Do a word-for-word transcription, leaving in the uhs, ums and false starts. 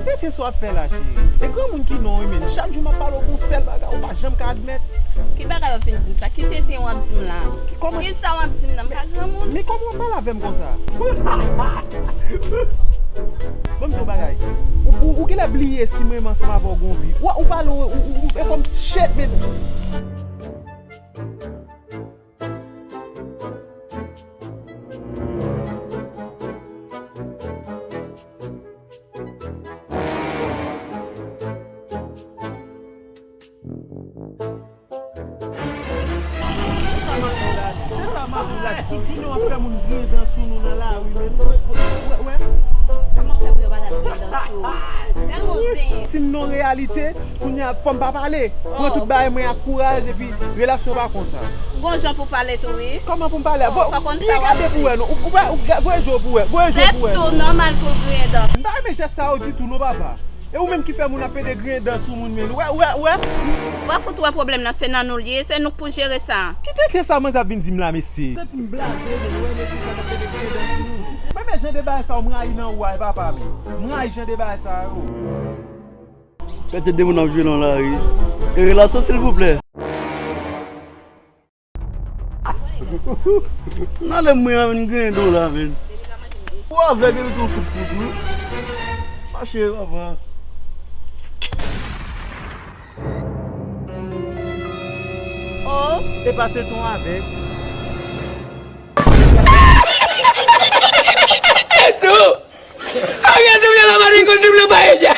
Tenten sa w ap fè la, cheri. E granmoun ki non, wi, men. Chak jou m ap pale w gon sèl bagay, ou pa janm ka admèt. Ki bagay w ap vin di m sa? Ki tenten w ap di m la? Ki kòman? Ki sa w ap di m nan? M pa granmoun. Men kòman w ap pale avè m konsa? Ban m di w bagay. Ou, ou, ou genlè bliye si mwen menm ansanm avè w gon vi. Ou, ou pale, ou, ou, ou, e kòm shit, men. Se sa m ap di la. Se sa m ap di la. Tout jounen w ap fè moun griyen dan sou nou nan lari, men. Ou wè, ou wè, ou wè, ou wè. Kòman w fè pou yo pa ta griyen dan sou ou? Tèlman w zen. Si m nan yon reyalite, kounye a, fò m pa pale. Pran tout bagay mwen ak kouraj, epi relasyon pa konsa. Gon jan pou pale tou, wi. Kòman pou m pale? Bon, fò konn sa w ap di. Gade pou wè, non. Ou, ou, ou, ou, voye je w pou wè. Voye je w pou wè, non. Sèt tou nòmal pou l griyen dan. M pa renmen jès sa yo ditou, non, papa. E ou menm ki fè moun ap pede griyen dan sou moun, men. Ou wè, ou wè, ou wè. W a fout wè pwoblèm nan, se nan nou l ye, se nou k pou jere sa. Ki tenten sa manzè ap vin di m la, mesye? Santi m blaze, men, ou wè, mesye, sa k ap pede griyen dan sou moun. Men, men jan de bagay sa yo, m rayi nan ou a, e papa, men. M rayi jan de bagay sa yo. Gade de moun ap jwe nan lari. E relasyon, silvouplè. Nan lè mwen an, vin griyen do la, men. Ou avèg epi tou fout fout, wi. Mache, papa. Oh. E pase ton avèg. Ariel te vle la mari konn double paella.